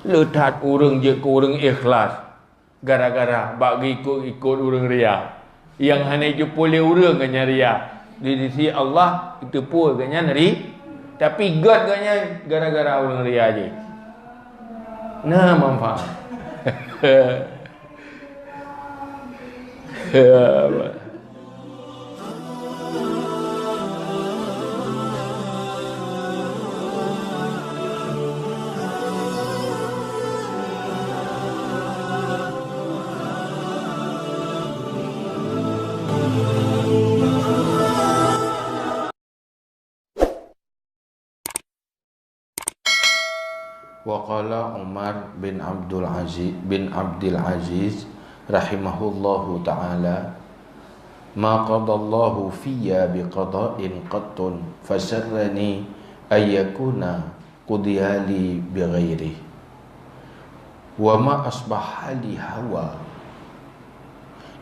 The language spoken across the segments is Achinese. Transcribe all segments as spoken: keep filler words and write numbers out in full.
Le that ureuëng jeuet keu ureuëng ikhlas gara-gara bak geuikot-ikot ureuëng ria. Nyang hana jiteupeue lé ureuëng gobnyan ria. Di sisi Allah jiteupeue gobnyan ri, tapi gét gobnyan gara-gara ureuëng ria jih. Na manfaat. Wa qala Umar bin Abdul Aziz, bin Abdul Aziz rahimahullahu ta'ala, "Ma qadallahu fiyya bi qada'in qattun fasarrani ayyakuna qudiya li bi ghairihi. Wa ma asbaha li hawa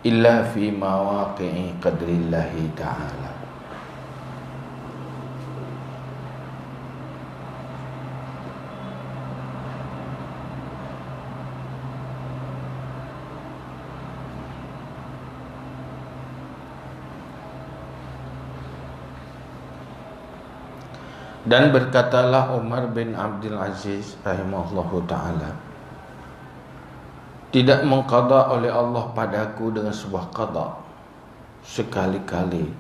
illa fi mawaqi'i qadrillahi ta'ala." Dan berkatalah Umar bin Abdul Aziz rahimahullahu ta'ala, "Tidak mengqadha oleh Allah padaku dengan sebuah qadha sekali-kali,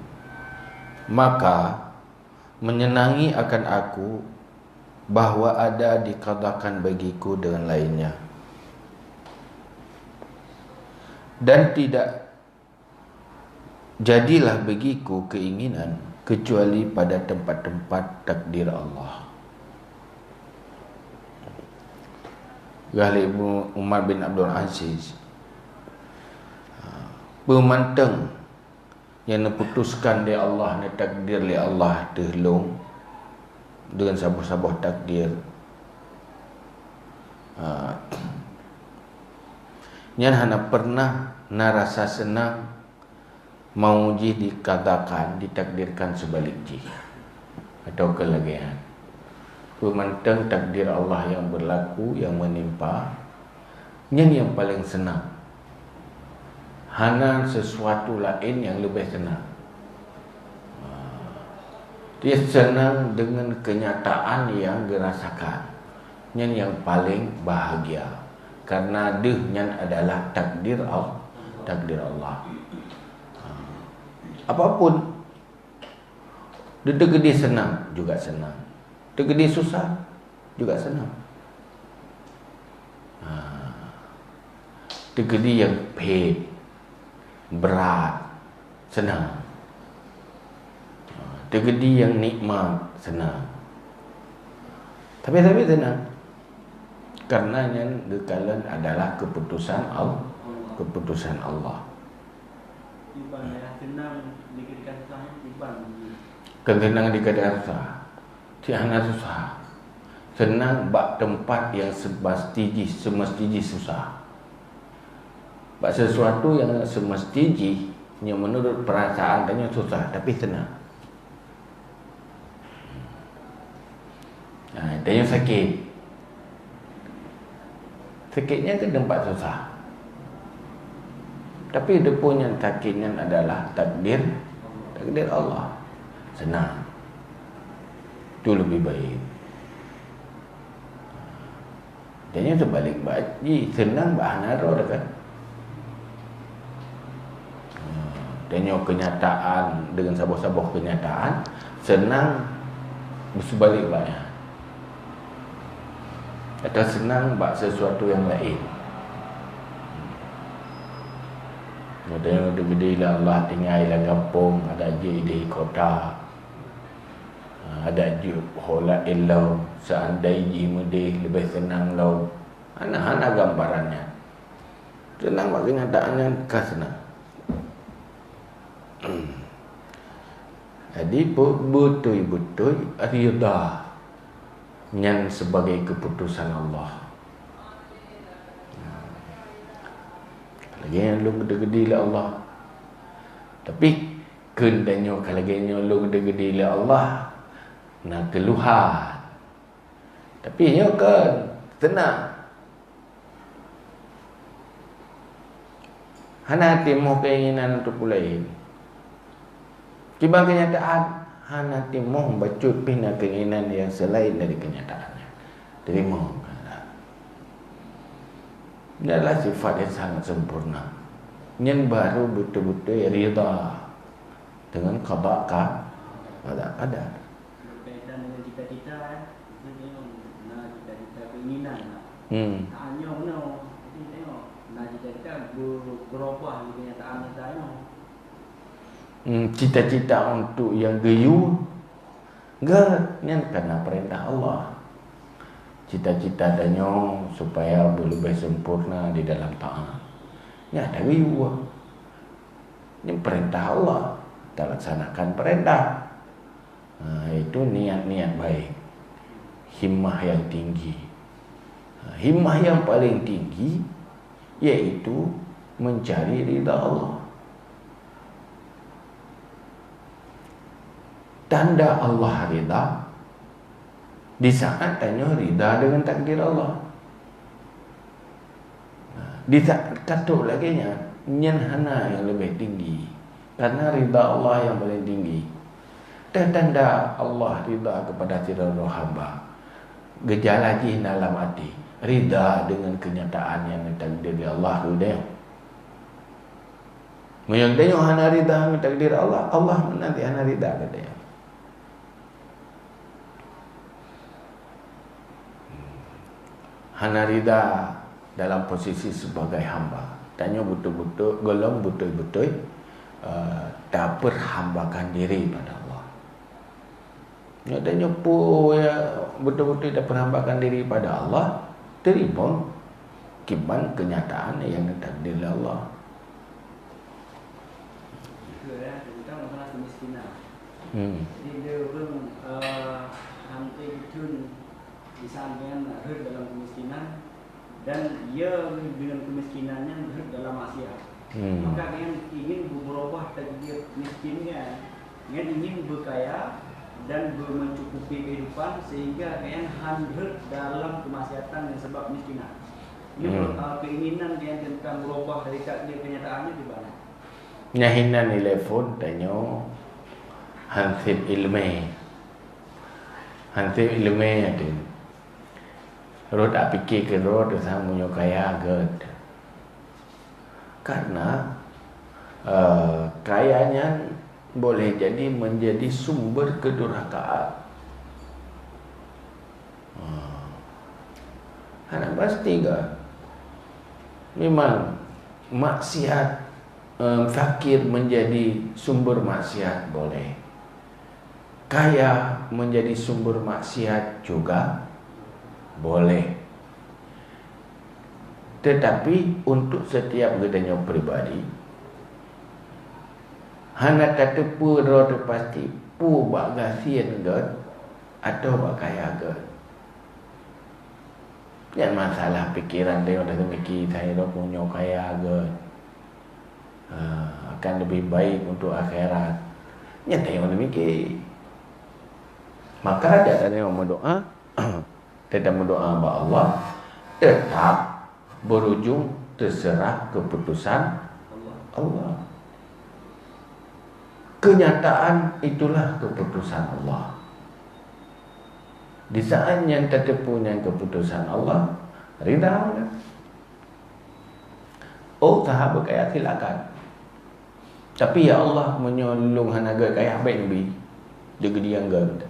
maka menyenangi akan aku bahwa ada diqadhakan bagiku dengan lainnya. Dan tidak jadilah bagiku keinginan kecuali pada tempat-tempat takdir Allah." Geuhli Umar bin Abdul Aziz, ha, peumantong nyang neuputuskan lé Allah, neutakdir lé Allah ateueh lôn deungon saboh-saboh takdir, ha, nyan hana pernah na rasa seunang mau jih dikatakan, ditakdirkan seubalik jih, atawa keu lagée nyan. Peumantong takdir Allah nyang beulaku, nyang meunimpa, nyan nyang paleng seunang. Hana sisuatu laén nyang leubeh seunang. Dia seunang deungon keunyataan nyang geurasakan. Nyan nyang paleng bahagia, karena deuh nyan adalah takdir Al-, takdir Allah. Ha. Apapun, teukeudi seunang juga seunang, teukeudi susah juga seunang. Ha. Teukeudi nyang phet, brat, seunang. Teukeudi nyang nikmat, seunang. Tapi, tapi seunang. Karena nyan geukalon adalah keputusan Al-, keputusan Allah. Iban ya, seunang dikatakan susah, iban. Kan seunang dikatakan susah. Cit hana susah. Seunang bak teumpat nyang semesti jih, semesti jih susah. Bak sesuatu nyang semesti jih, nyang menurut perasaan tanyoe susah, tapi seunang. Nah, tanyoe sakét. Sakét nyan kan teumpat susah. Tapi deupon nyan sakét nyan adalah takdir, takdir Allah. Seunang. Tu leubeh baik. Tanyoe teubalik bak jih, seunang bak hana droe kan. Tanyoe keunyataan, deungon saboh-saboh keunyataan, seunang beuseubalik bak nyan. Atawa seunang bak sesuatu nyang laén. Tanyoe teukeudi lé Allah tinggai lam gampông, adak jeuet idéh kota. Adak jeuet ho laén lom, seandai jih meudéh leubeh seunang lom. Hana, hana gambaran nyan. Seunang bak keunyataan nyan ka seunang. Jadi, be-, beutôi-beutôi rida nyan sebagai keputusan Allah. Lagée nyan lôn geudeugedi lé Allah. Tapi, kheun tanyoe ka lagée nyoe lôn geudeugedi lé Allah, na keuluhan. Tapi nyoe kon, seunang. Hana timoh keinginan untuk ulée. Kiban kenyataan, hana timoh bacut pih na keinginan nyang selain dari kenyataan nyan. Teurimong keuheundak. Nyan adalah sifat nyang sangat sempurna. Nyan baru beutôi-beutôi ridha dengan qada ka, qada qadar. Berkaitan dengan cita-cita, eh. Kita tengok, na cita-cita keinginan lah. Hmm. Tanyoe meunoe, jadi tengok, na cita-cita be-, berubah di kenyataan nyata nyoe. Hmm, cita-cita untuk nyang geuyue, gét, nyan kana peurintah Allah. Cita-cita tanyoe supaya beuleubeh sempurna di dalam taat. Nyan ada geuyue. Nyan peurintah Allah. Talaksanakan peurintah. Ha, itu niat-niat baik. Himmah yang tinggi. Ha, himmah yang paling tinggi yaitu mencari ridha Allah. Tanda Allah ridha di saat tanyoe ridha dengan takdir Allah. Di saat ka trok lagée nyan, nyan hana nyang leubeh tinggi, karena ridha Allah nyang paling tinggi. Dan tanda Allah ridha kepada sidroe hamba, geujala jih na lam até, ridha dengan kenyataan nyang takdir di Allah keudeh. Meunyoe tanyoe hana ridha ngon takdir Allah, Allah nanti hana ridha keudeh. Hana ridha dalam posisi sebagai hamba. Tanyoe beutôi-beutôi, gohlom beutôi-beutôi, eh, tapeurhambakan diri pada Allah. Nyoe tanyoe peue, ya, beutôi-beutôi tapeurhambakan diri pada Allah, teurimong kiban kenyataan nyang takdir lé Allah. Itu ya, tentang masalah kemiskinan. Hmm. Jadi, dia ureuëng, eh, hampir jeuet di sampingan rhot dalam kemiskinan, dan ia dengan kemiskinan nyan rhot dalam maksiat. Hmm. Maka dengan ingin berubah takdir miskin kan, dengan ingin berkaya dan ber-, mencukupi kehidupan, sehingga dengan hana rhot dalam kemaksiatan yang sebab kemiskinan. Ini, hmm, eh, keinginan dengan tentang berubah dari takdir kenyataannya di mana? Nyan hinan ilée phon tanyoe hanseb iéleumé. Hanseb iéleumé até. Rot apike keudroe teuh sang meunyoe kaya gét. Karena, eh, kaya nyan boleh jadi menjadi sumber kedurhakaan. Hmm. Hana pasti kan? Memang maksiat, em, fakir menjadi sumber maksiat boleh. Kaya menjadi sumber maksiat juga boleh. Tetapi untuk setiap geutanyoe pribadi, hana tateupeue droe teuh pasti peue bak gasien gét atau bak kaya gét. Nyan masalah pikeran tanyoe, taseumiki, "Hai droe meunyoe kaya gét, eh, akan lebih baik untuk akhirat." Nyan tanyoe seumiki. Maka, tanyoe meudoa, Teuma meudoa bak Allah, tetap berujung terserah keputusan Allah. Kenyataan itulah keputusan Allah. Di saat nyan tateupeue nyan keputusan Allah, ridha Allah. Oh, sahabat kaya, silakan. Tapi, "Ya Allah, meunyoe lôn hana gét kaya, bék neubi." Dia geudiang gét.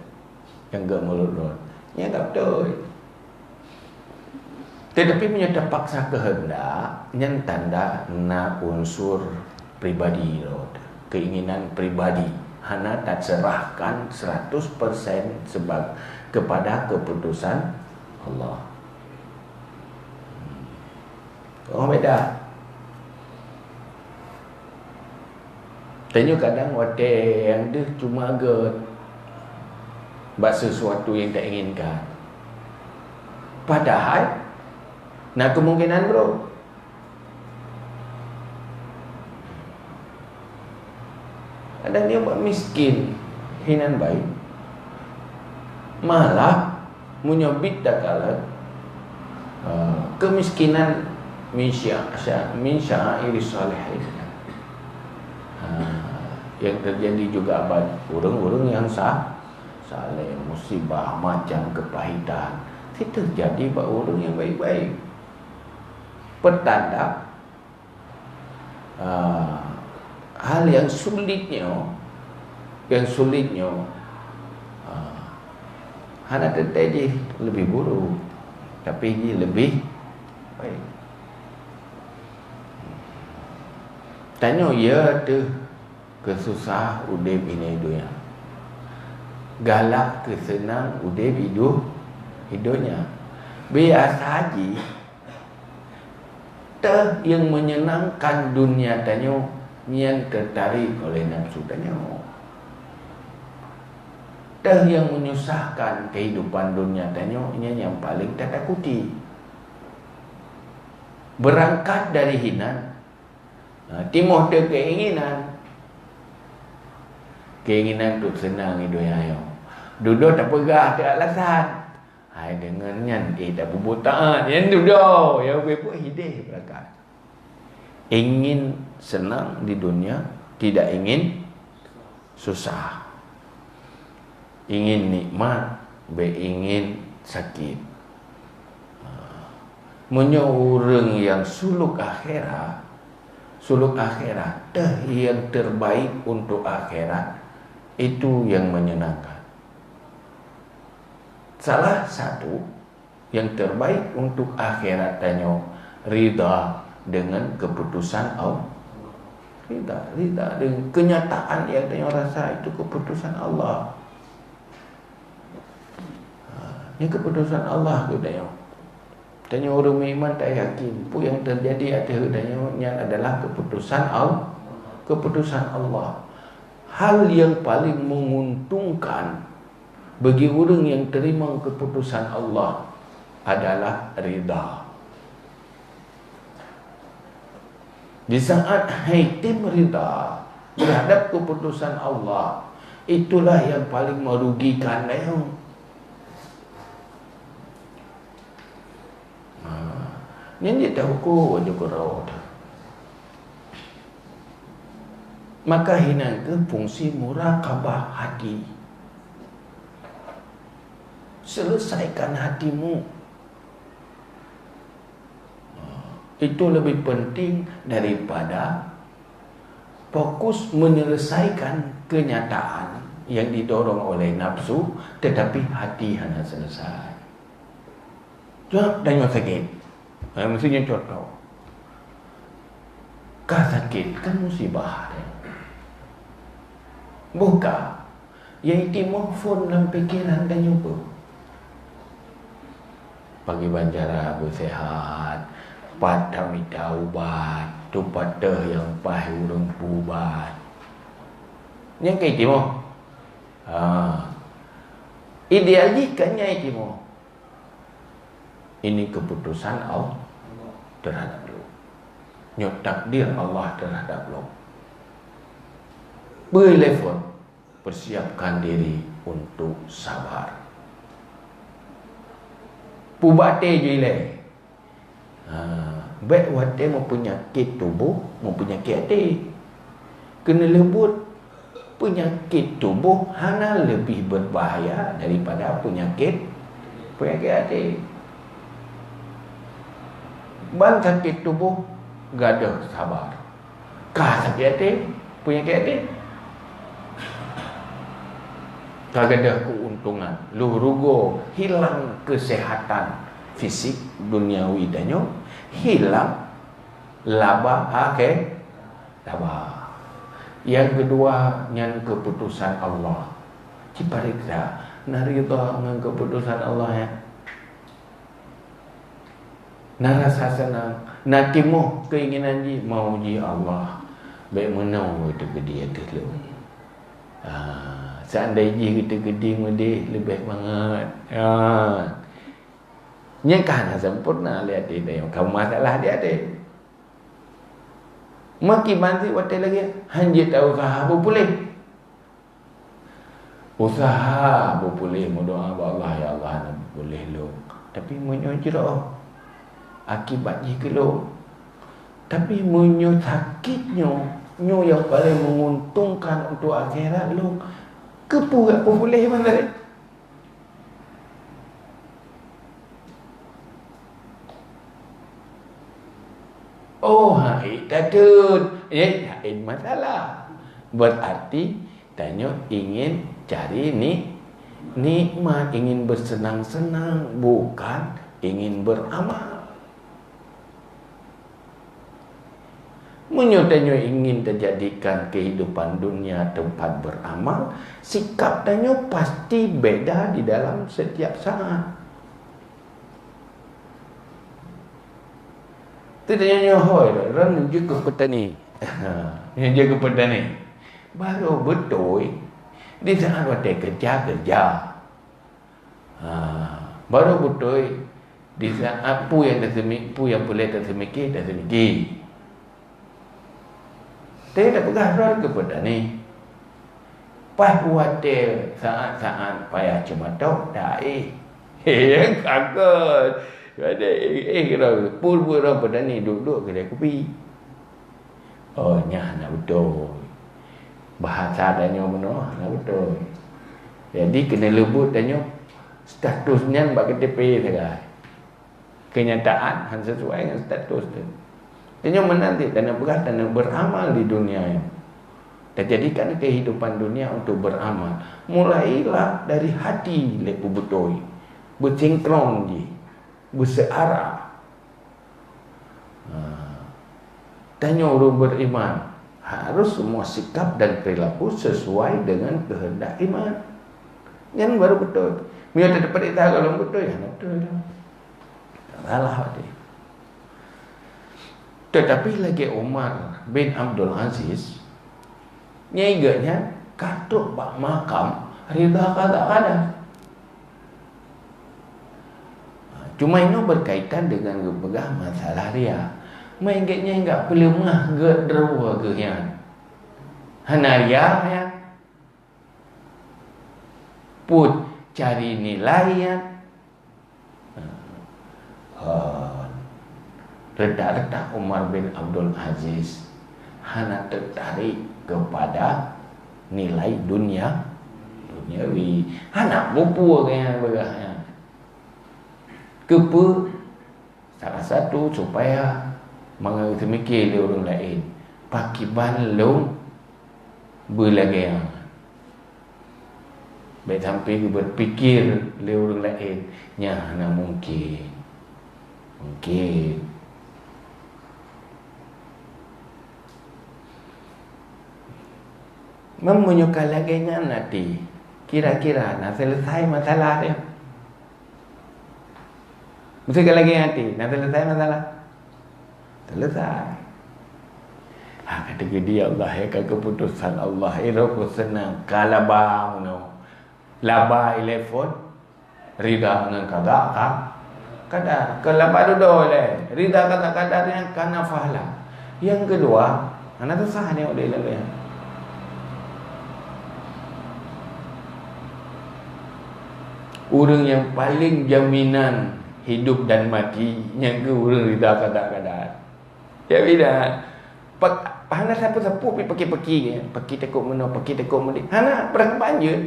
Nyang gét mulut lôn. Nyan ka beutôi. Tetapi meunyoe terpaksa kehendak, nyan tanda na unsur pribadi lôn. Keinginan pribadi. Hana taserahkan seratus persen sebab kepada keputusan Allah. Oh, beda. Tanyoe kadang watée nyang deuh cuma gét bak sesuatu nyang tainginkan. Padahai na kemungkinan brok. Kadang nyoe bak miskin, hinan baik. Malah, meunyoe bit takalon, eh, kemiskinan min sya-, sya-, min sya'airi shalihin. Yang terjadi juga bak ureuëng-ureuëng nyang sa-, saleh, musibah, macam kepahitan, itu terjadi bak ureuëng nyang baik-baik. Petanda, ah, hal nyang sulit nyoe, nyang sulit nyoe, ah, hana teuntée jih leubeh buruk, tapi jih leubeh baik. Tanyoe ya teuh keususah udeb ini donya. Galak keuseunang udeb iduh, idunya. Biasa jih, teuh nyang menyenangkan dunia tanyoe nyan tertarik oleh nafsu tanyoe. Teuh nyang menyusahkan kehidupan dunia tanyoe nyan nyang paling tatakuti. Berangkat dari hinan, ha, timoh teuh keinginan. Keinginan tu seunang idup nyoe. Dudoe tapeugah teuh alasan. Hai deungon nyan, eh, tapubuet taat. Nyan dudoe, ya, beu-beu hideh berangkat. Ingin senang di dunia, tidak ingin susah. Ingin nikmat, beu ingin sakit. Ha. Meunyoe ureuëng nyang suluk akhirat, suluk akhirat, teuh nyang terbaik untuk akhirat, itu yang menyenangkan. Salah satu yang terbaik untuk akhirat tanyoe, rida dengan keputusan Allah. Rida, rida dengan kenyataan yang tanyoe rasa itu keputusan Allah. Ha, ini keputusan Allah tu tanyoe. Tanyoe ureuëng meuiman tayakin, peue nyang terjadi ateueh tanyoe nyan adalah keputusan Al-, keputusan Allah. Hal yang paling menguntungkan bagi ureuëng yang terima keputusan Allah adalah rida. Di saat hai tem rida terhadap keputusan Allah, itulah yang paling merugikan tanyoe. Ha, nyan jeuet tahuköm bak keudroe teuh. Maka hinan kheueh fungsi muraqabah hati. Selesaikan hatimu. Ha, itu lebih penting daripada fokus menyelesaikan kenyataan yang didorong oleh nafsu, tetapi hati hana selesai. Cok, tanyoe sakét. Eh, meusti nyoe contoh. Ka sakét, kan musibah. Boh ka, nyang timoh phon lam pikeran tanyoe peue? Pakriban cara beuseuhat, pat tamita ubat, tupat teuh nyang paih ureuëng peuubat. Nyan ka timoh. Ha. Ideal jih kan nyan timoh. Ini keputusan Allah terhadap lôn. Nyoe takdir Allah terhadap lôn. Beu lé phon, persiapkan diri untuk sabar. Peuubat até ju ilée. Ha, bék watée meupeunyakét tuboh, meupeunyakét até. Keuneulheueh buet, peunyakét tuboh hana leubeh beubahaya daripada peunyakét, peunyakét até. Ban sakét tuboh, gadôh sabar. Ka sakét até, peunyakét até, ka gadôh keuntungan, lheueh rugoe, hilang keuseuhatan fisik duniawi tanyoe, hilang laba akhé-, laba. Nyang keudua, nyan keuputosan Allah. Cipareksa, na ridha ngon keuputosan Allah, ya? Na rasa seunang, na timoh keuinginan jih, mau jih Allah, bék meunoe teukeudi ateueh lôn. Ah, seandai jih teukeudi meudeh leubeh mangat. Ah. Nyan ka hana sempurna lé até tanyoe, ka masalah di até. Meukiban cit watée lagée, hanjeuet ta-usaha beupuléh. Usaha beupuléh, meudoá bak Allah, "Ya Allah, hana beupuléh lôn." Tapi meunyoe jroh, akibat jih keu lôn. Tapi meunyoe sakét nyoe, Nyoe nyang paleng menguntungkan untuk akhirat lôn. Keupeue gak puléh mandari? Oh, hai, tateun. Eh, hai, masalah. Berarti tanyoe ingin cari ni-, nikmat, ingin bersenang-senang, bukan ingin beramal. Meunyoe tanyoe ingin tajadikan kehidupan dunia tempat beramal, sikap tanyoe pasti beda di dalam setiap saat. Teutanyoe hôi, droeneuh jeuet keu peutani. Jeuet keu peutani. Barô beutôi, di saat watée keureuja, keureuja. Ha, barô beutôi, di saat peue nyang taseumi-, peue nyang peureulée taseumike, taseumike. Teupeugah droe keu peutani. Pas watée saat-saat payah ceumatok, taéh. He, kaget. Éh, éh, keudroe, peue buet droe peutani duek-duek keudai kupi. Oh, nyan hana beutôi. Bahasa tanyoe bunoe hana beutôi. Jadi, keuneuk leubuet tanyoe status nyan bak K T P sagai. Kenyataan hana sesuai ngon status tu. Tanyoe meunan cit, tanyoe peugah tanyoe beramal di dunia nyoe. Tajadikan kehidupan dunia untuk beramal. Mulailah dari hati lé peubeutôi. Beusinkron jih. Beuseurah. Ha. Tanyoe ureuëng beriman harus semua sikap dan perilaku sesuai dengan kehendak iman. Nyan baru beutôi. Meunyoe teupeurintah gohlom beutôi, hana beutôi dah. Salah berarti. Tetapi lagée Umar bin Abdul Aziz, nyan geuh nyan ka trok bak makam ridha qada qadar. Cuma inoe berkaitan dengan geupeugah masalah ria. Meuingat nyan enggak peuleumah geuh droe geuh nyan. Hana ria nyan. Put cari nilai nyan. Ha. Letak-letak Umar bin Abdul Aziz hana tertarik kepada nilai dunia, duniawi. Hana mupu nyan peugah nyan. Keupeue? Salah satu supaya mangat teumike lé ureuëng laén, pakriban lôn beulagée nyan. Bék sampai geuberpikir lé ureuëng laén, nyan hana mungkin. Mungkin. Meunyoe ka lagée nyan até, kira-kira na selesai masalah dia. Meusti ka lagée até, na selesai masalah. Selesai. Ha, kata dia Allah, ya, ka keputusan Allah, iro ku senang, ka laba meunoe. Laba ilée phon, rida ngon kada, ka, kada. Ka laba dudoe ilée, rida kada, kada nyan ka nafah lah. Nyang keudua, hana susah nyoe di dalam nyan. Ureuëng nyang paleng jaminan hidup dan mati, nyan keuh ureuëng rida kada, kada. Ya, bila pak-, hana sapeue-sapeue pi paki-paki, paki takot meunoe, paki takot meudeh. Hana, peurangkaban jeuet.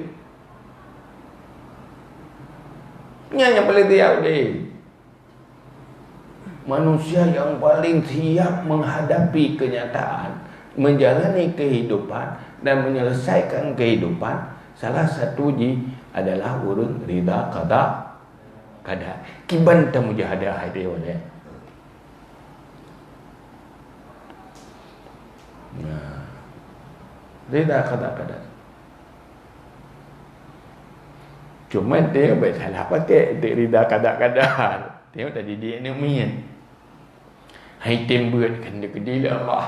Nyan nyang paleng siap deh. Manusia yang paling siap menghadapi kenyataan, menjalani kehidupan dan menyelesaikan kehidupan, salah satu jih adalah ureuëng rida kada, kada. Kiban tamujahadah hai dia, ya. Nah. Rida kada, kada. Cuma dia baik salah pakai, dia rida kada, kada. Tengok tadi dia ni min. Hai tem buat kan dia kedi lah Allah.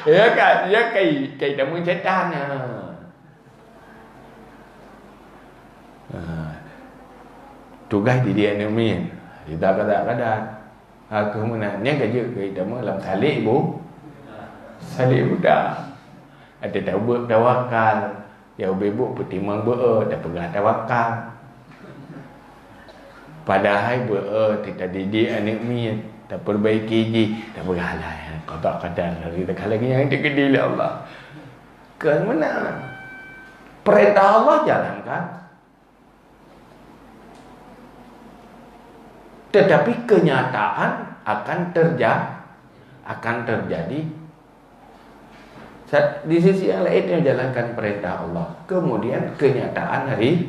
Ya kan? Ya kai, kai tamu setan. Ha. Ha. Tugas di dia ni min. Rida kada, kada. Ha, keuh meunan. Nyan ka jeuet keu lam salek bu-, salek buta. Ada taubat tawakal. Ya, ubé buet peutimang beu-, tapeugah tawakal. Padahai beu-, eh, tadidik aneuk miet, tapeurbaiki jih, tapeugah lah, ya, qada qadar, lagée nyang teukeudi lé Allah. Kon meunan. Peurintah Allah jalankan. Tetapi kenyataan akan terja-, akan terjadi. Sa-, di sisi yang lain, dia menjalankan perintah Allah. Kemudian kenyataan ri-,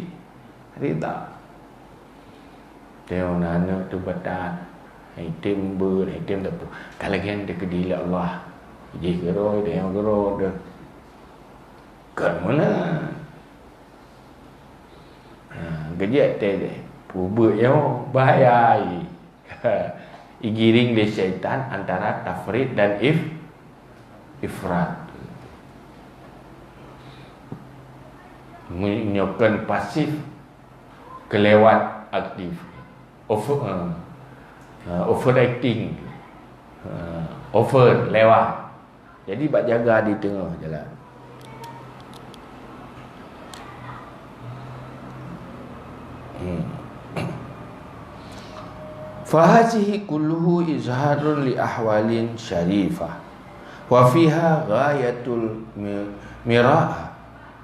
rida. Tengok aneuk tu batat. Item ber, item tak apa. Kalau yang dia kedilai Allah. Jih gero, dia yang gero dah. Kan mana? Ha, gejek teh deh. Pubek yang bahaya. Igiring lé syaitan antara tafrit dan if-, ifrat. Menyokong pasif kelewat aktif. Over, uh, uh, overacting. Uh, over, lewat. Jadi, bak jaga di teungoh jalan. Hmm. Fahazihi kulluhu izharun li ahwalin syarifah. Wa fiha ghayatul mi-, mira'ah.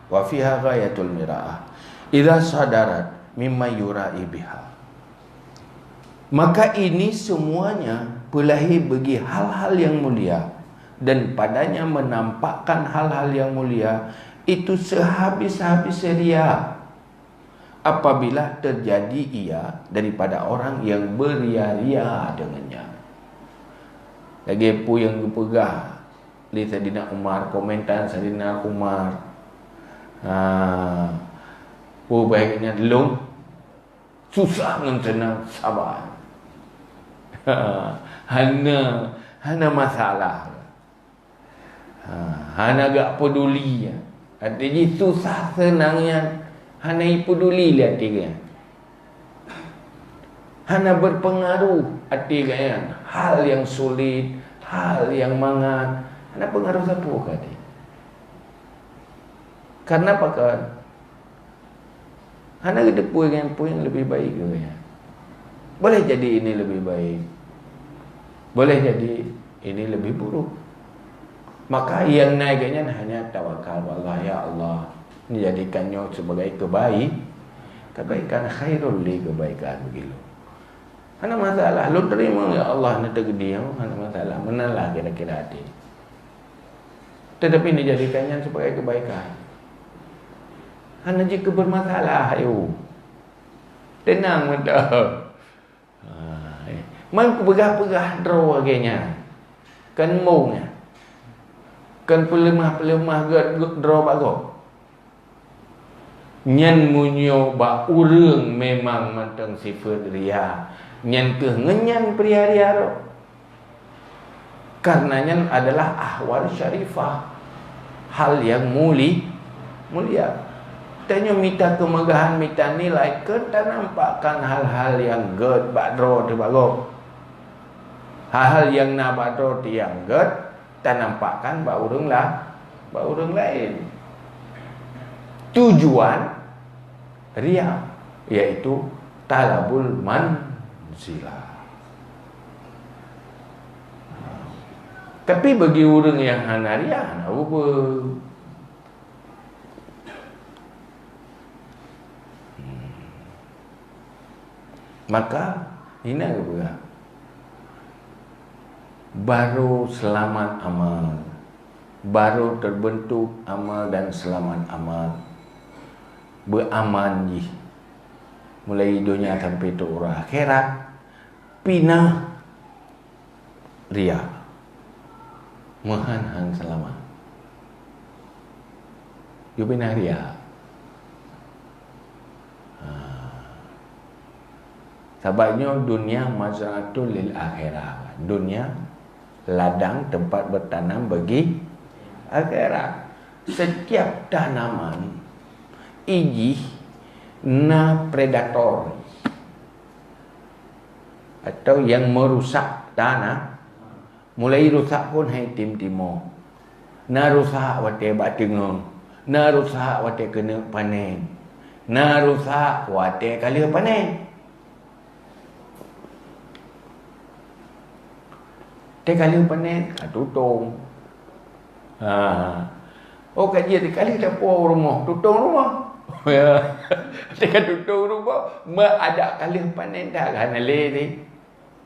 Wa fiha ghayatul mira'ah. Idza sadarat mimma yura'i biha. Maka ini semuanya peulahé bagi hal-hal yang mulia, dan padanya menampakkan hal-hal yang mulia itu sehabis-habis ria, apabila terjadi ia daripada orang yang beria-ria dengannya. Lagée peue nyang geupeugah lé Saidina Umar, komentar Saidina Umar, ha, peue baiknya lôn susah ngon seunang saban. Hana, hana masalah. Ha, hana gak peduli. Arti jih susah seunang nyan hana ipeduli lé até geuh. Hana berpengaruh até geuh nyan. Hal yang sulit, hal yang mangat, hana pengaruh sapeue keu até. Karena pakon? Hana geuteupeue ngon peue nyang leubeh baik keu gobnyan. Boleh jadi ini lebih baik. Boleh jadi ini lebih buruk. Maka nyang na gobnyan hanya tawakal bak Allah, "Ya Allah, jadikan nyoe sebagai kebaik, kebaikan khairul li, kebaikan bagi lôn." Hana masalah, lôn terima, ya Allah, na teugeudi, hana masalah. Meunan lah kira-kira até. Tetapi dijadikan nyan sebagai kebaikan. Hana jikeu bermasalah, ayo. Tenang mantap. Ha, eh. Man kupeugah-peugah droe lagée nyan. Kan mong nyan. Kan peuleumah-peuleumah gét, gét droe bak gob. Nyan meunyoe bak ureuëng memang mantong sifeuet ria, nyan kheueh ngon nyan peuria-ria droe. Karena nyan adalah ahwal syarifah, hal yang muli-, mulia. Tanyoe mita keumeugahan, mita nilai, keu tanampakkan hal-hal nyang gét bak droe teuh bak gob. Hal-hal nyang na bak droe teuh nyang gét, tanampakkan bak ureuëng la-, bak ureuëng laén. Tujuan ria, yaitu talabul manzilah. Tapi bagi ureuëng nyang hana ria, hana ubeut. Hmm. Maka, hina geupeugah, baru selamat amal, baru terbentuk amal dan selamat amal, beuaman jih. Mulai donya sampai teuh uroe akhirat, pinah ria. Meuhan han seulamat. Yue pinah ria. Ha. Sabab nyoe dunia mazratul lil akhirah. Dunia ladang tempat bertanam bagi akhirat. Setiap tanaman ijih na predator atau yang merusak tanah. Mulai rusak phon hai tim timoh. Na rusak watée bak teungoh. Na rusak watée keuneuk panen. Na rusak watée ka lheueh panen. Teuka lheueh panen, ka tutong. Ha. Oh, ka jeuet, teuka lheueh tapuwoe rumoh, tutong rumoh. Ya. Teuka tutong rumoh, meu adak ka lheueh panen dah, hana lé ni.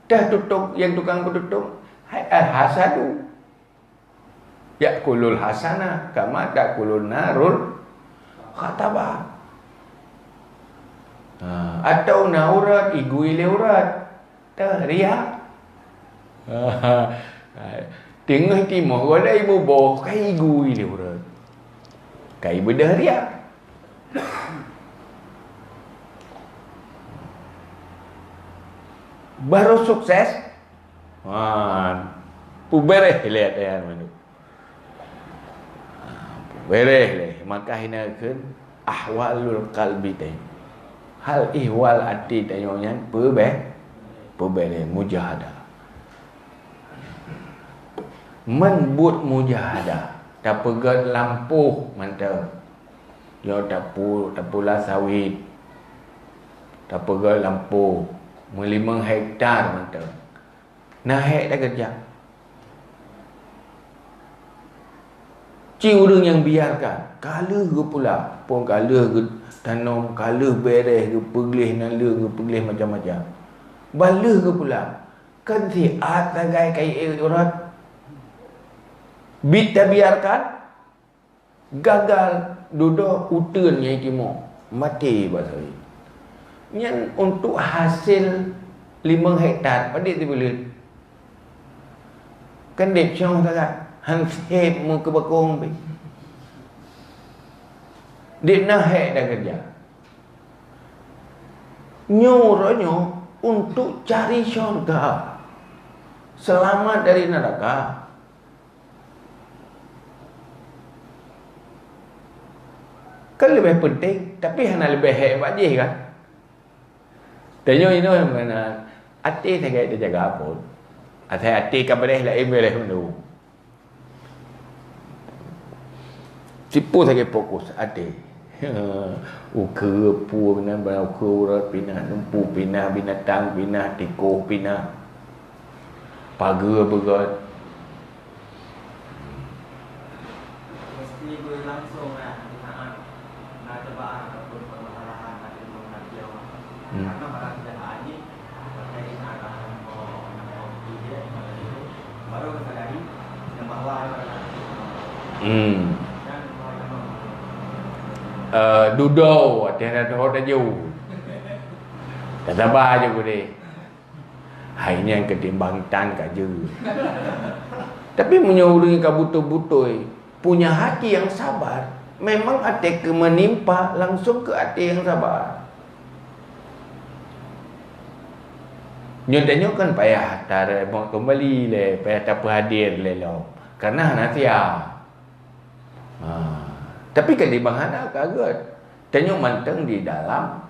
Dah tutong, nyang tukang peututong, hai, al-hasadu. Ya'kulul hasanah, kama ta'kulun narul khatabah. Ha, atau na urat, igui lé urat. Teuh, riak. Teungoh timoh, golai muboh, ka igui lé urat. Ka ibeudoh riak. Baru sukses, wan, peubeureh lé até mandum. Beureh lé, maka hina kheun ahwalul qalbi teuh. Hal ihwal até tanyoe nyan peubeh, peubeh lé mujahadah. Meubuet mujahadah, tapeugét lampôh mantong. Nyoe tapu-, tapula sawit, tapeugét lampôh, meulimong hektar mantong. Na hék takeurija. Ci ureuëng nyang biarkan, ka lheueh geupula, pon ka lheueh geutanom, ka lheueh beureh, geupeugleh naleueng, geupeugleh macam-macam. Ban lheueh geupula, kan siat sagai kayée urat. Bit tabiarkan, gagal, dudoe uteuen nyang timoh, maté bak sawit. Nyan untuk hasil limong hektar, padit sibuleuen. Kan deb cong sagai, han sép meukeubakong pih. Deb na hék takeurija. Nyoe uroe nyoe untuk cari syurga, selamat dari neraka. Kan leubeh penting, tapi hana leubeh hék bak jih kan? Tanyoe inoe meunan, até sagai tajaga phon. Asai até ka beureh, laén beureh mandum. Sipu sagai fokus até. Ukeue peue meunan, ukeue urat pinah, lempu pinah, binatang pinah, tikoh pinah, pageue beugét. Mesti berlangsung lah di saat na cobaan ataupun permasalahan hati menghadapi Allah. Hmm. Karena pada keadaan ini, pakai ini arahan mau, mau dia, baru kesadari yang bahwa ada orang. Hmm. Dan bahwa memang. Eh, dudoe, watèe na doh taju. Tasaba aja gurèe. Hai nyan keutimbang tan ka jeuet. Tapi meunyoe ureueng ka beutôi-beutôi punya hati yang sabar, memang até keu meunimpa langsung keu até yang sabar. Nyoe tanyoe kan payah tareueng keumbali lé, payah tapeuhadir lé lom. Karena hana siap. Ha. Tapi keutimbang hana ka gèt. Tanyoe mantong di dalam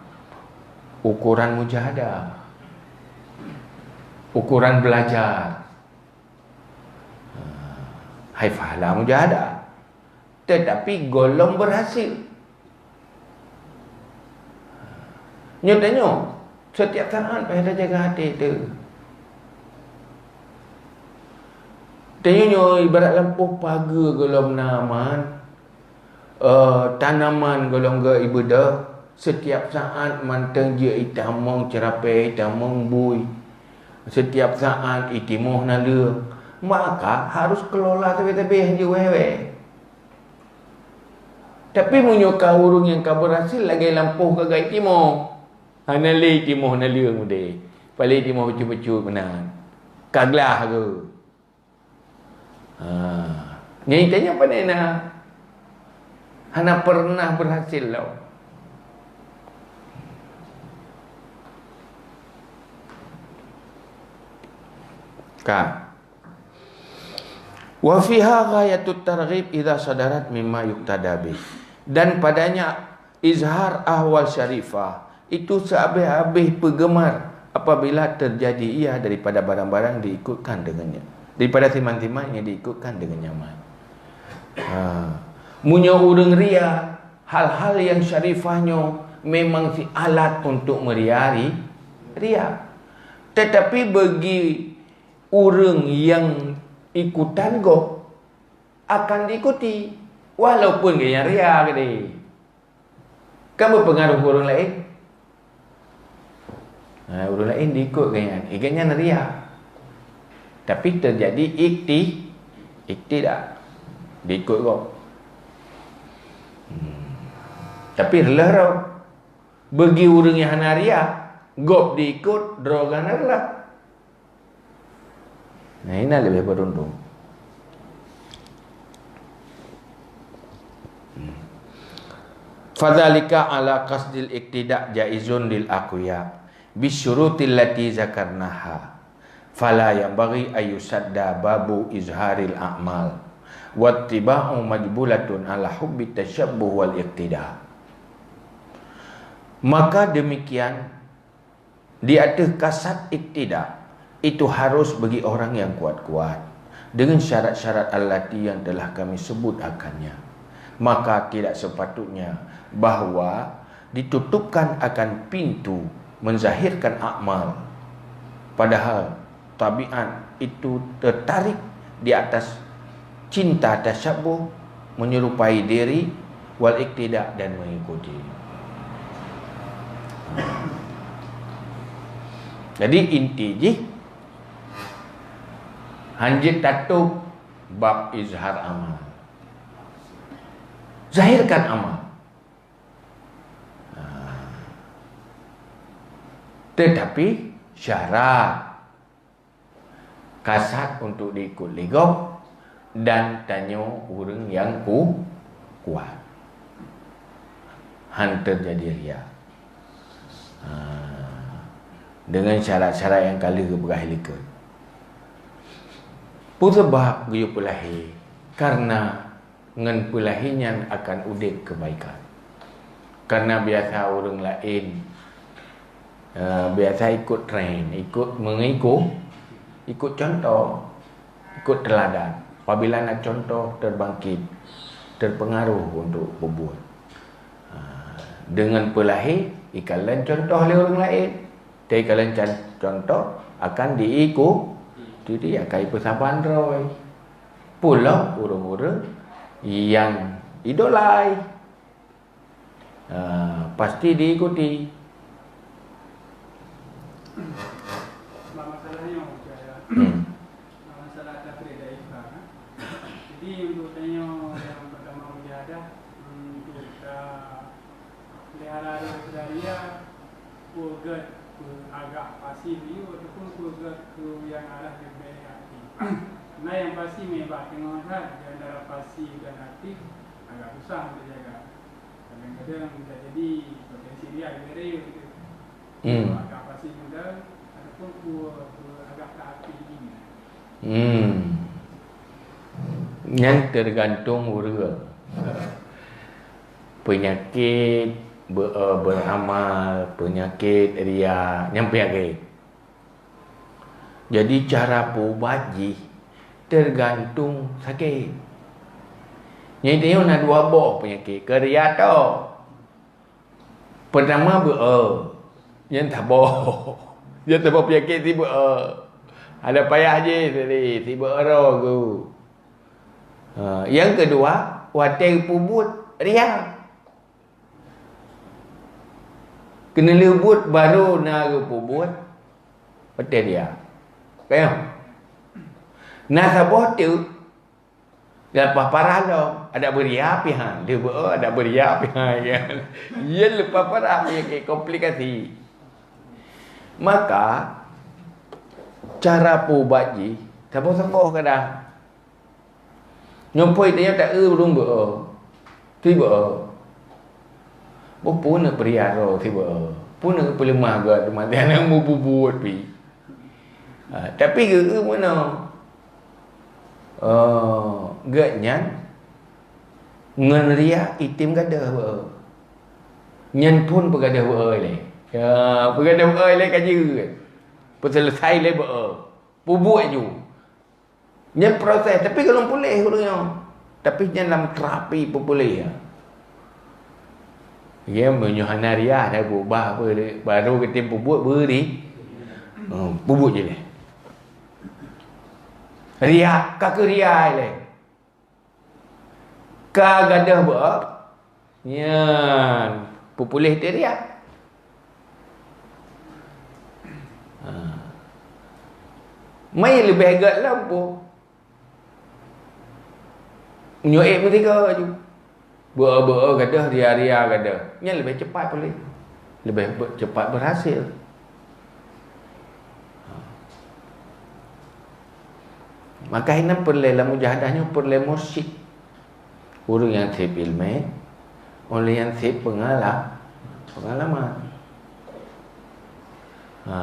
ukoran mujahadah. Ukoran belajar. Ha. Hai pahala mujahadah. Tetapi gohlom berhasil. Nyoe tanyoe, setiap saat payah tajaga até teuh. Tanyoe nyoe ibarat lampôh pageue gohlom na man, eh, tanaman gohlom geuh ibeudôh, setiap saat mantong jeuet itamong ceurapée, itamong bui. Setiap saat itimoh naleueng, maka harus kelola sabe-sabe jeuet wèh-wèh. Tapi meunyoe ka ureueng nyang ka beurhasil lagèe lampôh ka geuitimoh, hana lé timoh naleueng udeh, paléng timoh bacut-bacut meunan, ka glah geuh. Ha. Nyang tanyoe pane na, hana pernah beurhasil lom. Ka. Wa fiha ghayatut targhib idza sadarat mimma yuqtada bih. Dan padanya izhar ahwal syarifah itu sehabéh-habéh peugeumar apabila terjadi ia daripada barang-barang diikutkan dengannya, daripada siman-siman yang diikutkan dengan nyaman. Ha. Meunyoe ureueng ria, hal-hal yang syarifah nyoe memang si alat untuk meuria ri-, ria. Tetapi bagi ureuëng nyang ikutan gob akan diikuti, walaupun gobnyan ria keudeh. Kan beupeungaruh keu ureuëng laén. Ha, ureuëng laén diikot gobnyan, eh, gobnyan ria. Tapi teujadi ikti-, iktidak. Diikot gob. Hmm. Tapi reuloh rot. Bagi ureuëng nyang hana ria, gob diikot, droe geuh hana reuloh. Nah, ini lebih beruntung. Hmm. Fadzalika ala qasdil iqtida jaizun lil aqwiya bisyurutil lati zakarnaha. Fala yanbaghi ayyusadda babu izharil a'mal. Wattiba'u majbulatun ala hubbi tasyabbuh wal iqtida. Maka demikian, di ateueh kasad iktidak, itu harus bagi orang yang kuat-kuat, dengan syarat-syarat allati yang telah kami sebut akannya. Maka tidak sepatutnya bahwa ditutupkan akan pintu menzahirkan amal, padahal tabiat itu tertarik di atas cinta tasyabbuh, menyerupai diri, wal iqtida, dan mengikuti. Jadi inti jih, hanjeuet tatôb bab izhar amal. Zahirkan amal. Nah. Tetapi syarat kasad untuk diikot lé gob dan tanyoe ureuëng nyang ku-, kuat. Han teujadi ria. Ha, dengan syarat-syarat nyang ka lheueh geupeugah likot. Peue sabab geuyue peulahé? Karena ngon peulahé nyan akan udeb keubaikan. Karena biasa ureuëng laén, eh, biasa ikot tren, ikot meungiku-, ikot contoh, ikot teuladan. Apabila na contoh terbangkit, terpengaruh untuk peubuet. Ha, deungon peulahé, ikalon contoh lé ureuëng laén. Teukalon can-, contoh akan diiku-, jadi akan ipeusaban droe. Pulo ureuëng-ureuëng nyang idolai, ah, pasti diikuti. Bak masalah nyoe, Ustaz, ya. Hmm. Bak masalah tafriq daifah, kan? Jadi, untuk tanyoe nyang pertama mujahadah, hmm, untuk ta-, Lé hana rhot dari ria, peugét keu agak pasi yue ataupun peugét keu nyang arah leubeh aktif. Na nyang pasi meuhebat teungoh that di antara pasi dan aktif agak susah untuk jaga. Kadang-kadang bisa jadi potensi ria leubeh rayeuk gitu. Hmm. Agak pasi muda ataupun peue, peue agak ka aktif ini. Hmm. Nyan tergantung ureuëng. Peunyakét be-, eh, beuramal, peunyakét ria, nyan peunyakét. Jadi, cara peuubat jih teugantung sakét. Nyan tanyoe na dua boh peunyakét, keu ria toh. Peurtama, beu-e. Nyan saboh. Nyan saboh peunyakét si beu-e. Ada payah jih tadi, si beu-e roh geuh. Ha, nyang keudua, watée geupeubuet ria. Keuneulheueh buet barô na geupeubuet, watée ria. Ka nyoe? Na saboh teuk, leupah parah lom, adak beuria pih han, lheueh beu-e adak beuria pih han, kan? Nyan leupah parah pih, komplikasi. Maka, cara peuubat jih, saboh-saboh kadang. Nyoe phon tanyoe ta-e ureuëng beu-e. Teuh beu-e. Boh peue na peuria droe teuh beu-e. Peue na peuleumah geuh teuma nyang meububuet pih. Ha, tapi geu-e meunoe. Oh, geuh nyan ngon ria item gadoh beu-e. Nyan phon peugadoh beu-e lé. Ya, peugadoh beu-e lé ka jeuet. Peuseuleusai lé beu-e. Peubuet ju. Nyan proses, tapi golom puléh ureuëng nyoe. Tapi nyan lam terapi peupuléh. Ya, meunyoe hana ria, hana beubah apa, baru geutem peubuet beri. Hmm, peubuet je lé. Riak, ka keuh riak ilée. Ka gadôh beuo, nyan peupuléh teuh riak. Ha. Meuleubeh gét lom peue. Meunyoe ék meusigoe laju. Beuo-beuo gadôh, ria-ria gadôh. Nyan leubeh cepat puléh. Leubeh be-, cepat berhasil. Maka inan peureulée lam mujahadah nyoe peureulée mursyid. Ureuëng nyang seb iéleumé, ureuëng nyang seb peungala-, peungalaman. Ha.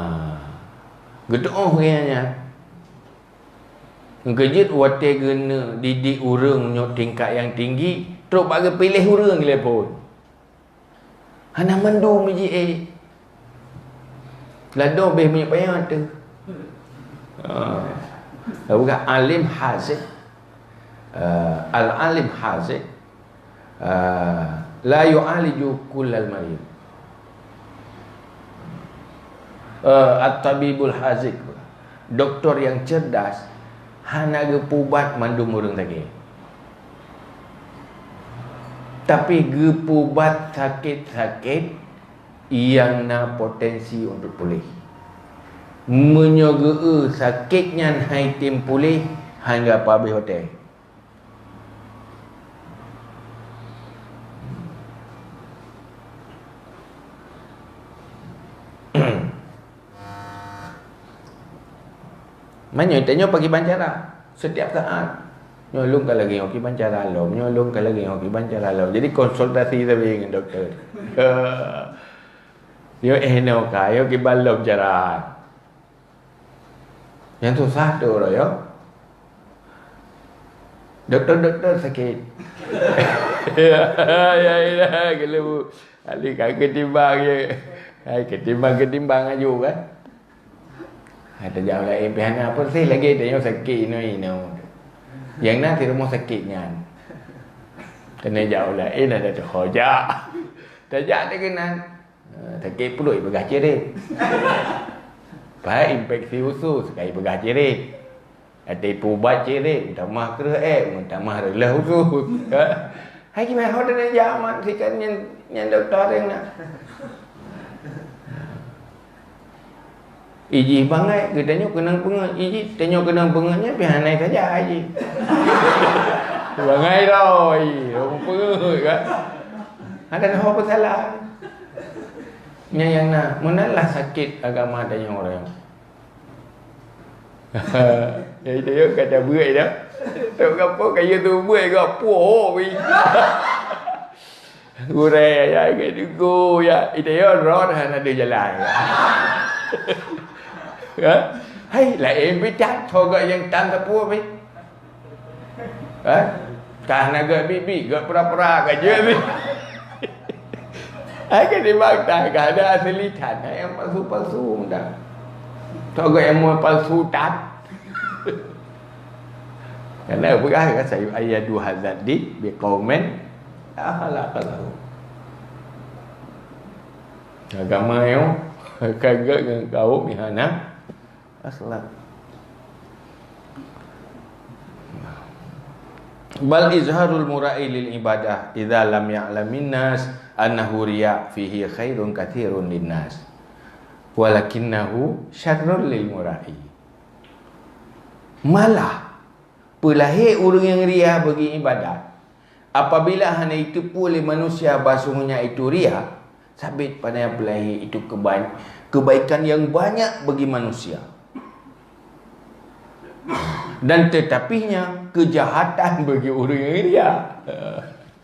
Geutuoh ureuëng nyan. Geujeuet watée geuneuk didik ureuëng nyoe tingkat nyang tinggi, trok bak geupiléh ureuëng lé phon. Hana mandum ji ék. Ladôm béh minyeuk panyang teuh. Ah. Bukan alim haziq. Ah, al-alim haziq, ah, la yu'aliju kullal marid. Ah, at-tabibul haziq. Doktor nyang cerdas hana geupeuubat mandum ureuëng sakét. Tapi geupeuubat sakét-sakét nyang na potensi untuk puléh. Meunyoe geu-eu sakét nyan hai tem puléh, hana geupaboh watée. Meunyoe tanyoe pakiban cara, setiap saat. Nyoe lôn ka lagée nyoe kiban cara lom, nyoe lôn ka lagée nyoe kiban cara lom. Jadi konsultasi sabe ngon doktor. Yo eh no ka, yo kiban lom cara. Nyang susah tu uroe yo. Doktor-doktor sakét. Ya, ya, ya, kalau ahli ka ketimbang je. Hai, ketimbang-ketimbang aju kan. Hai, tajak laén pih hana apa sih lagi, tanyoe sakét inoe-inoe. Nyang na di rumoh sakét nyan. Kena jak laén ada tu hojak. Tajak dia kena. Ha, sakét pruet peugah cirét. Pai infeksi usus, kai peugah cirét. Ada peuubat cirét, meutamah kreueh ék, meutamah reuloh usus. Ha? Hai gimana ho dan jaman sikan nyan, nyan doktor yang nak. Iji bangai, geutanyoe keunong peungeut. Iji tanyoe keunong peungeut nyan pih hana saja iji. Bangai dah, iji, orang peungeut kan. Ada ho peusalah. Nyan nyang na, meunan lah sakét agama tanyoe ureuëng. Ya, itu yo kata buet dah. Tok gapo kaya tu buet gapo, oh, weh. Gurée ya, ke dugo ya. Itu yo rot hana ada jalan. Ya? Hai, lain bidan, togak yang tan tepu, weh. Ha? Kah na geuh bibi, geuh pura-pura ka jeuet ni. Hai ka dibantah, ka ada asli tan, hai nyang palsu-palsu dah. Togak nyang palsu tan. Karena peugah kan sayu ayadu hazaddi biqaumin la khalaqa lahu. Agama nyoe ka geuh ngon kaum nyang hana akhlak. Bal izharul mura'i lil ibadah idza lam ya'lamin nas annahu riya fihi khairun katsirun lin nas walakinnahu syarrul lil mura'i. Malah peulahé ureuëng nyang ria bagi ibadat. Apabila hana jiteupeue lé manusia bahwasanya itu ria, sabit pada nyang peulahé itu keuban-, kebaikan yang banyak bagi manusia. Dan tetapinya kejahatan bagi orang yang ria.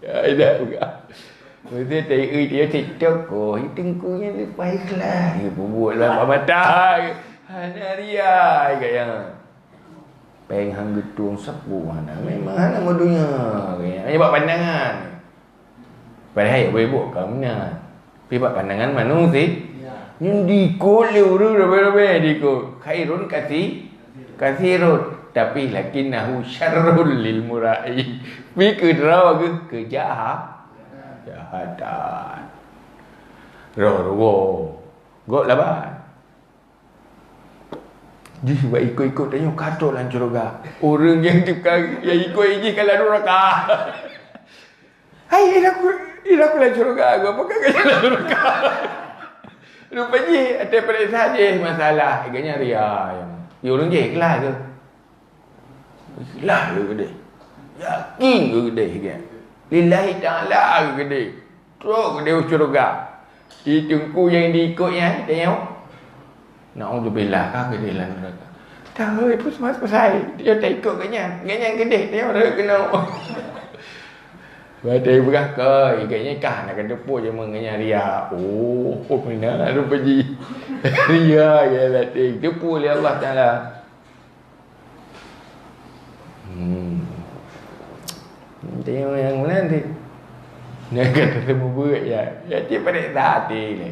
Ya, tidak juga. Mesti T I dia TikTok, oh, itu kunya lepas ikhlas. Dia bubuh lah mata. Hana ria, kaya. Péng han geutueng sapeue hana, memang hana meudonya. Hanya bak pandangan. Padahai ibu-ibu ka meunan. Tapi bak pandangan manusia, nyan dikot lé ureuëng ramé-ramé dikot. Khairun kasi-, kasirun. Tapi lakinnahu syarrul lil mura'i. Pi keudroe geuh keujaha-, jahatan. Roh ruwoe. Gok laban. Jih bak ikot-ikot tanyoe ka trok lam syeuruga. Ureueng nyang tukang nyang ikot jih ka lam nuraka. Hai, ira ku, ira ku lam syeuruga, ku apa ka lam nuraka? Rupa jih, até peuriksa jih masalah, gobnyan ria. Ya, ureueng jih ikhlas ke? Ikhlas ke geude? Yakin ke geude? Lillahi ta'ala ke geude? Trok geude u syeuruga. Di teungku nyang diikot nyan, tanyoe. Naudzubillah, ka geude lam nuraka. Tahu, peue seumah peusai. Dia taikot gobnyan. Gobnyan geude, tanyoe rhot keunoe. Watèe peugah keu, gobnyan kah na ka teupeu jameun gobnyan ria. Oh, oh, meunan rupa jih. Ria, ya, latih. Teupeu lé Allah Taala. Hmm. Tengok nyang lain tu. Nyang kata seumeubeuet ya. Ya, cit padat hati ni.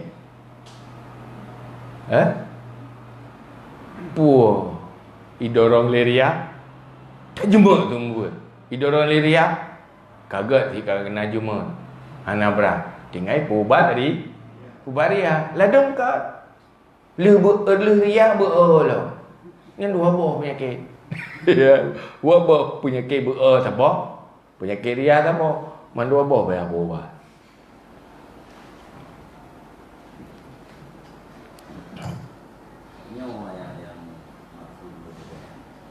Ha? Pue idorong lé ria. Ka jeumeuk seumeubeuet. Idorong lé ria. Ka gèt si ka keunan jeumeuk. Hana brat. Tinggai peuubat dari ubat ria. Ladôm ka. Lheueh beu-, lheueh ria beu-o lom. Nyan dua boh peunyakét. Ya, dua boh peunyakét beu-o saboh, peunyakét ria saboh. Man dua boh payah beuubat. Nyoe ayat nyang maksud beutôi.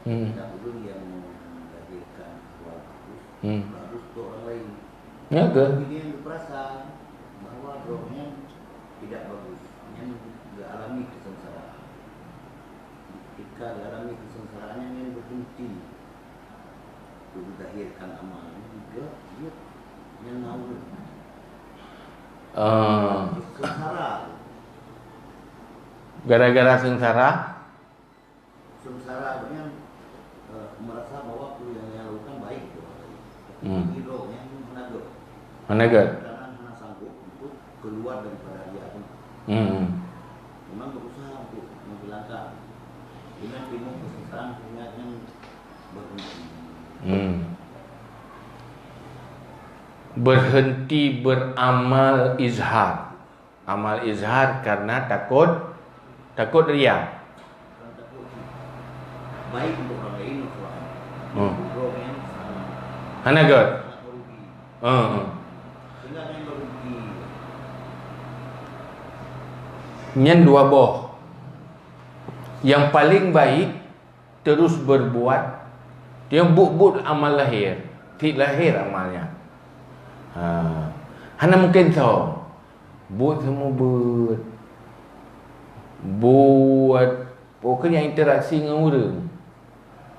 Hmm. Dak ulôn nyang melahirkan keluarga bagus, hmm, bagus untuk orang lain. Ya ke? Tapi dia yang berperasaan bahwa rohnya tidak bagus, yang mengalami kesengsaraan. Ketika mengalami kesengsaraan, yang berhenti menggahirkan amal, juga dia yang naur. Ah. Sengsara. Gara-gara sengsara? Sementara agaknya, eh, merasa bahwa apa yang ia lakukan baik untuk orang lain. Hmm. Tapi rohnya hana gèt. Hana gèt. Karena hana sanggup untuk keluar daripada dia tu. Hmm. Memang berusaha untuk menghilangkan. Dengan penuh kesengsaraan, akhirnya berhenti. Hmm. Berhenti beramal izhar. Amal izhar karena takut, takut ria. Baik untuk orang lain, untuk orang lain. Hmm. Untuk orang yang sangat, hana gèt, sangat merugi. Hmm, hmm. Sehingga dia merugi. Nyan dua boh. Yang paling baik, terus berbuat, dia buet-buet amal lahé, tiep lahé amal nyan. Ha, hana mungken tho. Buet seumeubeuet, buet, pokoknya interaksi ngon ureueng.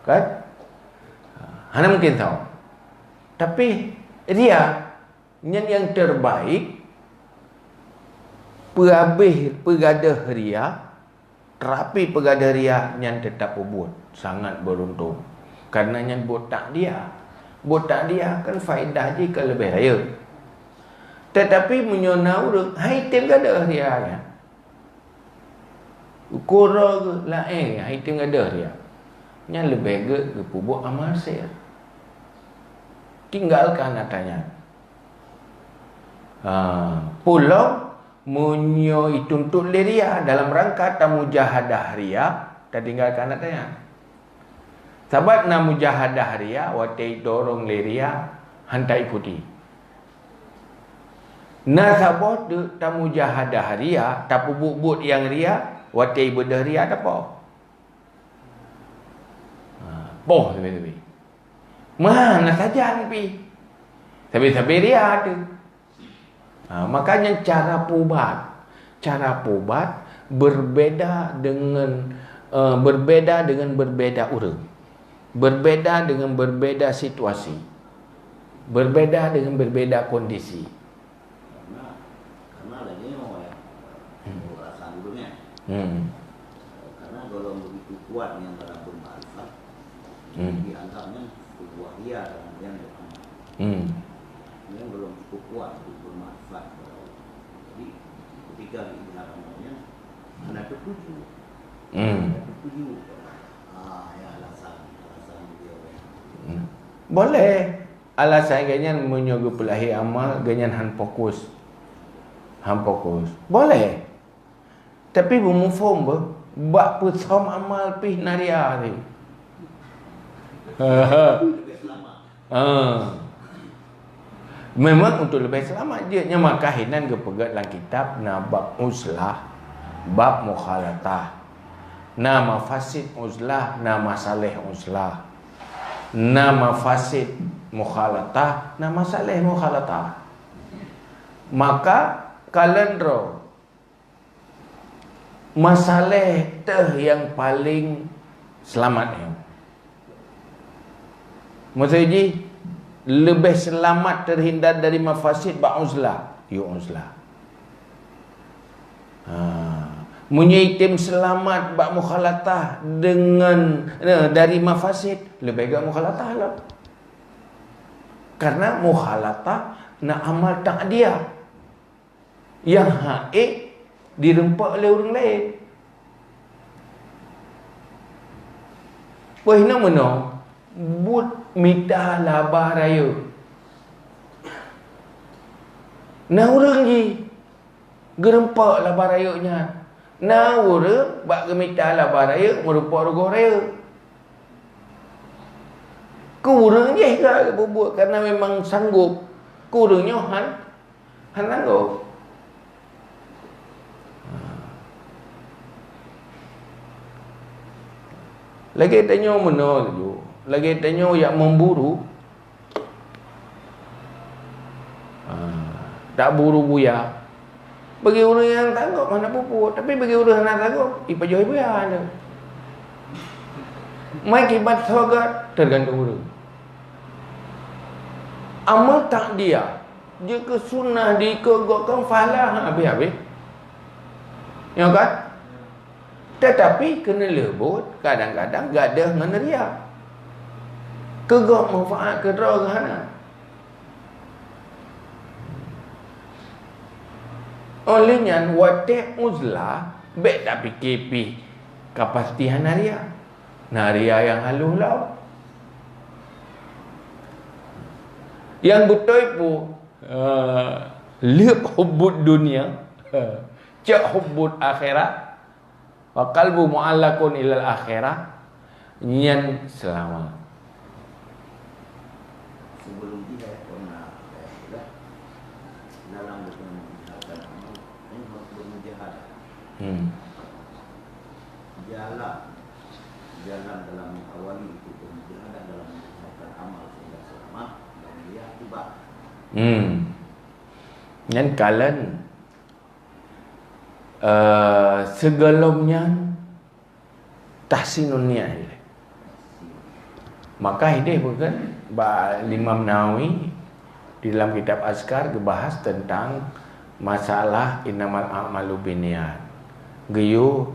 Kan? Ha, hana mungken tho. Tapi ria, nyan nyang terbaik, peuhabéh peugadôh ria, Teurapi peugadôh ria nyan teutap peubuet, sangat beuruntung. Kareuna nyan buet takdia. Buet takdia kan faedah jih ka leubeh rayeuk. Teutapi meunyoe na ureueng hai tem gadôh ria nyan, ukoe droe geuh laén hai tem gadôh ria, nyan leubeh gèt geupeubuet amal sir. Tinggalkan atra nyan. Ha, peue lom Meunyoe ituntot lé ria dalam rangka tamujahadah ria, tatinggalkan atra nyan. Sabab na mujahadah ria watèe idorong lé ria, han taikuti. Na saboh teuk tamujahadah ria, tapeubuet-buet nyang ria, watèe ibeudôh ria tapoh. Ha, poh sabe-sabe. Meuhana sajan pih. Sabe-sabe ria teuh. Ha, makanya cara peubat, cara peubat berbeda dengan, eh, berbeda dengan berbeda ureueng. Berbeda dengan berbeda situasi. Berbeda dengan berbeda kondisi. Karena, karena lagèe nyoe, ya. Hmm. Perasaan ureueng, ya. Hmm. Karena golom begitu kuat nyang dalam bermakrifat, hmm, dianggapnya sebuah ria dalam yang beramal. Hmm. Yang belum cukup kuat untuk bermakrifat kepada Allah. Jadi, ketika diizhar amalnya, hana tertuju. Hmm. Hana tertuju. Ah, ya, alasan, alasan beliau, ya. Hmm. Boleh. Alasan gobnyan meunyoe geupeulahé amal, gobnyan han fokus. Han fokus. Boleh. Tapi beumuphom beuh, Bak peusöm amal pih na ria tadi. Ha. Memang untuk leubeh seulamat jeuet. Nyan maka hinan geupeugét lam kitab na bab uzlah, bab mukhalatah. Na mafasid uzlah, na masaleh uzlah. Na mafasid mukhalatah, na masaleh mukhalatah. Maka kalon droe masaleh teuh nyang paleng seulamat nyoe. Maksud jih, leubeh seulamat teuhindar dari mafasid bak uzlah, yue uzlah. Ha. Meunyoe item seulamat bak mukhalatah deungon, eh, dari mafasid, leubeh gét mukhalatah lom. Karena mukhalatah na amal takdiah. Nyang hak ék direumpok lé ureuëng laén. Peue na meunoe, buet mita laba rayeuk. Na ureuëng jih geureumpok laba rayeuk nyan. Na ureuëng bak geumita laba rayeuk meureumpok rugoe rayeuk. Keu ureuëng jih ka geubuet karena memang sanggob. Keu ureuëng nyoe han Hana gob. Lagée tanyoe meunoe laju, lagée tanyoe jak memburu. Ha, dak buru buya. Bagi ureuëng nyang sanggob hana peue-peue, tapi bagi ureuëng hana sanggob, ipajoh buya tu. Mai kiban soe gét, teugantung ureuëng. Amal takdiah jeuet keu sunnah dikeugok keu pahala habéh-habéh. Nyo kan? Tetapi keuneulheueh buet kadang-kadang gadôh ngon ria. Keugok manfaat keudroe geuh hana. Óh lheueh nyan watée uzlah bék tapike pih ka pasti hana ria. Na ria nyang halôh lom. Nyang beutôi peue? Eh, lheueh hubbud dunia, cok hubbud akhirat, wa qalbu mu'allaqun ilal akhirah, nyan seulamat. Sebelum jihad pernah, eh, dalam bukan menjihadkan amal, ini harus bermujahadah. Hmm. Jalan, jalan dalam mengawali itu bermujahadah dalam menjihadkan amal sehingga selamat dan mulia akibat. Hmm. Nyan kalon, eh, sigohlom nyan tahsinun niat ilée. Maka idéh bukan bak Imam Nawawi di dalam kitab Azkar geubahas tentang masalah innamal a'malu binniyat. Geuyue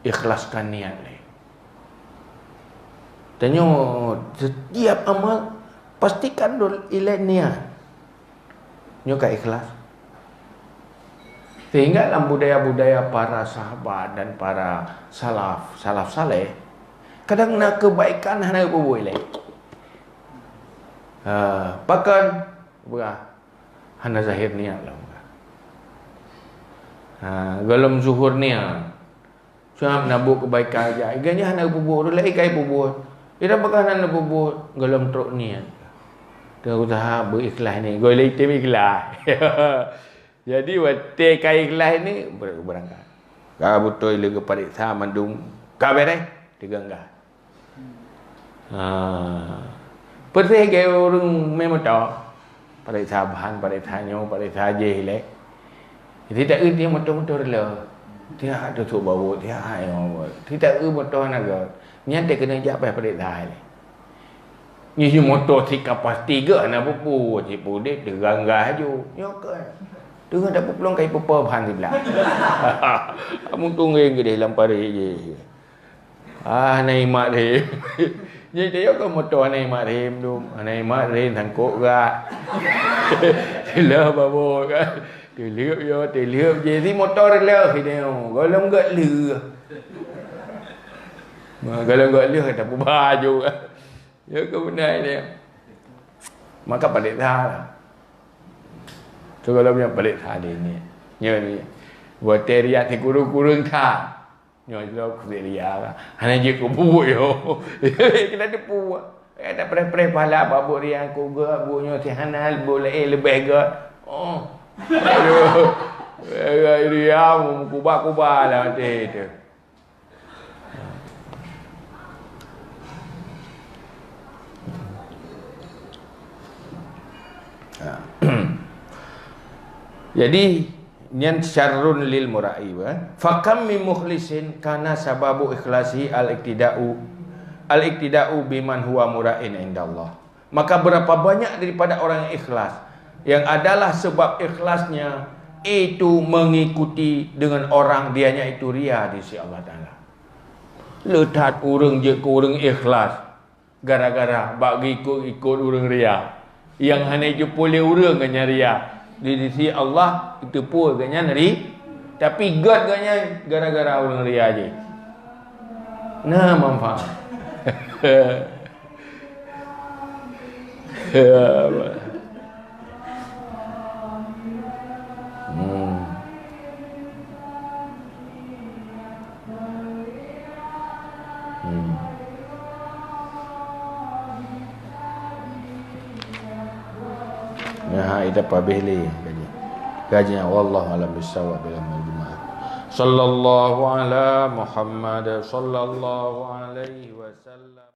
ikhlaskan niat lé. Tanyoe setiap amal pastikan dulu ilée niat. Nyoe ka ikhlas. Sehingga lam budaya-budaya para sahabat dan para salaf, salaf saleh, kadang na keubaikan hana geupeubeuet lé. Ha, pakon? Peugah hana zahir niat lom. Ha, gohlom zuhur niat. Cuma na buet keubaikan jak. Gobnyan hana geupeubeuet, ureuëng laén ka geupeubeuet. Ira pakon hana geupeubeuet, gohlom trok niat. Teuka useuha beu ikhlas ni. Gohlom item ikhlas. Jadi watée ka ikhlas ni, ber-, beurangkat. Ka beutôi lé geupareksa mandum. Ka beres, teuka gah. Ha. Peureulée gét ureuëng mé moto. Pareksa ban, pareksa nyoe, pareksa jéh lé. Jadi tak eu dia moto-moto rela. Tiak tu tu bawa, tiak ai bawa. Tidak eu moto hana gét. Nyan teuh keuneuk jak payah pareksa lé. Nyoe moto si kapasitas gét hana peue-peue, si pudek teuka gah laju. Nyoe kan. Teuka tak peue peulong kai peue ban siblah. Amun tunggeng geudeh lam parit jéh. Ah, hana imat rem. Nyan tayok keu moto hana imat rem tu. Hana imat rem sangkok gak. Teulah babok kan. Teuleup yo, teuleup je. Si moto rem leuh sideh. Gohlom gak leuh. Ma, gohlom gak leuh kata peuba ju. Ya ke beuna dia. Maka palék that. Tu gohlom nyan palék that dia ni. Nyo ni. Buat teriak si kurung-kurung that. Nyoe sidroe keu ria lah. Hana jeuet keu buet nyoe. Kena teupeue. Eh, tak preh-preh pahala bak buet ria, keu geuh buet nyoe si hana, buet laén leubeh gét. Oh. Aduh. Ria meukuba-kuba lah maté tu. Ha. Jadi, nyan syarrun lil mura'i, wa. Fakam min mukhlisin kana sababu ikhlasihi al-iqtida'u, al-iqtida'u biman huwa mura'in indallah. Maka berapa banyak daripada orang yang ikhlas, yang adalah sebab ikhlasnya itu mengikuti dengan orang dianya itu ria di sisi Allah Ta'ala. Le that ureuëng jeuet keu ureuëng ikhlas, gara-gara bak geuikot-ikot ureuëng ria. Nyang hana jiteupeue lé ureuëng geuhnyan ria. Di sisi Allah, jiteupeue geuhnyan ri-, tapi gét geuhnyan gara-gara ureuëng ria jih. Na manfaat. Hmm. Hmm. Nyan hai dah pabeh lé gaji. Gaji nyan, wallahu a'lam bissawab, bila mal jumaah. Sallallahu ala Muhammad, sallallahu alaihi wasallam.